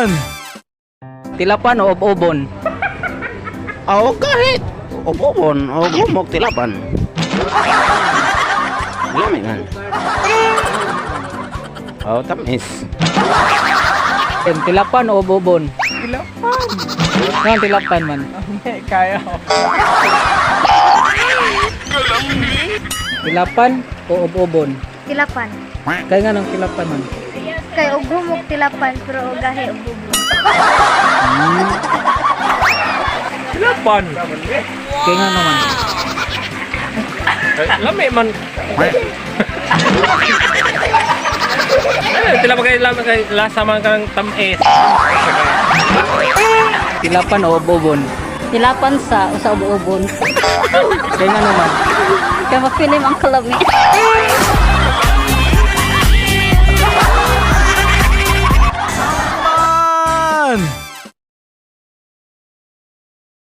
Man! Tilapan o obobon? Oh, kahit upupon o gumok tilapan. Lami man. Oh, tamis. Tilapan o obobon? Tilapan. Nga tilapan man. Kaya. Tilapan o obobon? Tilapan. Kaya nga ng tilapan man. Kay og humok tilapan pero og gahi og bubon. Tilapan. Kaya nga naman. Lami man. Ano, tilapan kay lami kay lasa man kang tamis. Tilapan o obobon? Tilapan sa usa ubon. Kaya nga naman. Kay mapilim ang kalami. Man!